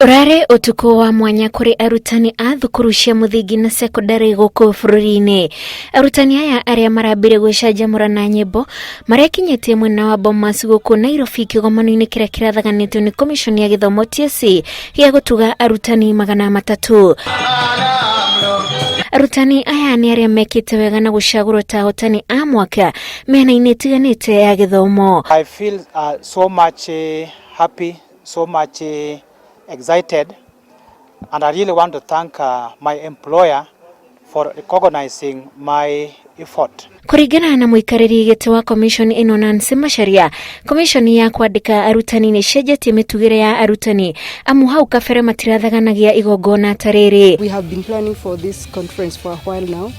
Ũrarĩ ũtukũ wa mwanya kũrĩ arutani a thukuru cia mũthingi na sekondari gũkũ bũrũri-inĩ. Arutani aya arĩa marambire gwĩcanjamũra na nyĩmbo marekinyĩtie mwena wa Bomas gũkũ Nairobi kĩgomano-inĩ kĩrĩa kĩrathaganĩtio nĩ Commission ya Gĩthomo TSC gĩa gũtuga arutani 300. Arutani aya nĩ arĩa mekĩte wega na gũcagũrwo ta ahotani a mwaka mĩena-inĩ ĩtiganĩte ya gĩthomo. I feel so much happy, so much excited, and I really want to thank my employer for recognizing my effort. Kũringana na mũikarĩri gĩtĩ wa commission ĩno Nancy Macharia, commission ya kwandĩka arutani nĩ ĩcenjetie mĩtugĩre ya arutani amu hau kabere matirathaganagia igongona ta rĩrĩ. We have been planning for this conference for a while now,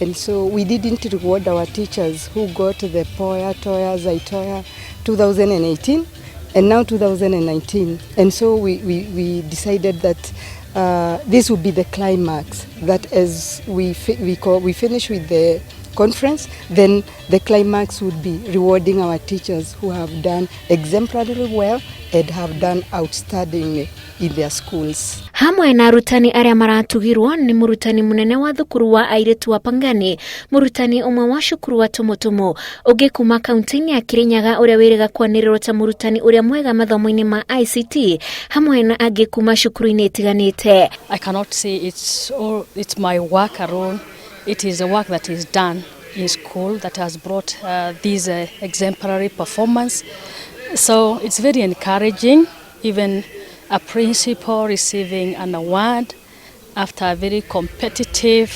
and so we didn't reward our teachers who got the POYA, TOYA, ZAITOYA 2018 and now 2019. And so we decided that this would be the climax, that as we finish with the conference, then the climax would be rewarding our teachers who have done exemplarily well and have done outstandingly in their schools. Hamwe na arutani arĩa maratugirwo nĩ mũrutani mũnene wa thukuru wa airĩtu wa Pangani, mũrutani ũmwe wa cukuru wa Tumutumu, ũngĩ kuma kaunti-inĩ ya Kirinyaga ũrĩa wĩrĩga kwanĩrĩrwo ta mũrutani ũrĩa mwega mathomo-inĩ ma ICT, hamwe na angĩ kuma cukuru-inĩ itiganĩte. I cannot say it's my work alone. It is the work that is done in school that has brought this exemplary performance. So it's very encouraging, even a principal receiving an award after a very competitive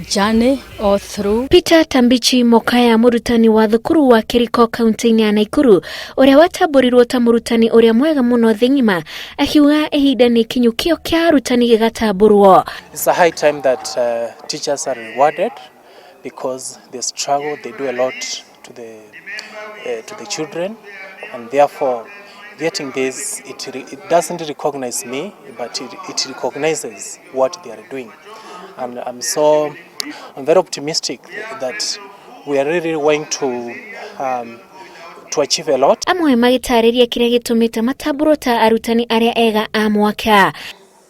journey all through. Peter Tambichi Mokaya, mũrutani wa thukuru wa Kiriko kaunti-inĩ ya Nakuru, ũrĩa watambũrirwo ta mũrutani ũrĩa mwega mũno thĩ ng'ima, akiuga ihinda nĩ ikinyu kĩo kĩa arutani gĩgatambũrwo. It's a high time that teachers are rewarded because they struggle, they do a lot to the children, and therefore getting this, it doesn't recognize me, but it recognizes what they are doing. And I'm very optimistic that we are really going to achieve a lot. Amwe magĩtarĩria kĩrĩa gĩtũmĩte matambũrwo ta arutani arĩa ega a mwaka.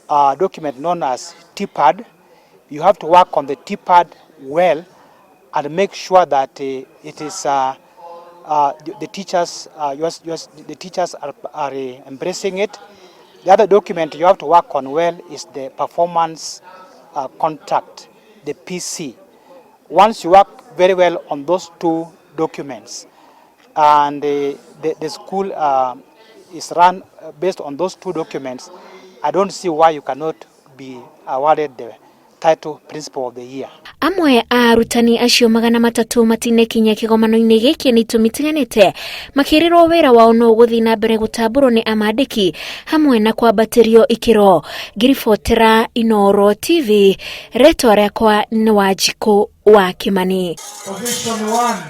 A document known as TPAD. You have to work on the TPAD well and make sure that it is the teachers, yours, the teachers are embracing it. The other document you have to work on well is the performance contract, the PC. Once you work very well on those two documents, and the school is run based on those two documents, I don't see why you cannot be awarded the title Principal of the Year. Amwe a arutani acio 300 matinekinya kĩgomano-inĩ gĩkĩ nĩ itũmi itiganĩte, makĩrĩrwo wĩra wao no ũgũthiĩ na mbere gũtambũrwo nĩ amandĩki hamwe na kwambatĩrio ikĩro. Ngĩribotera Inoro TV, rĩtwa rĩakwa nĩ Wanjikũ wa Kĩmani. Position one.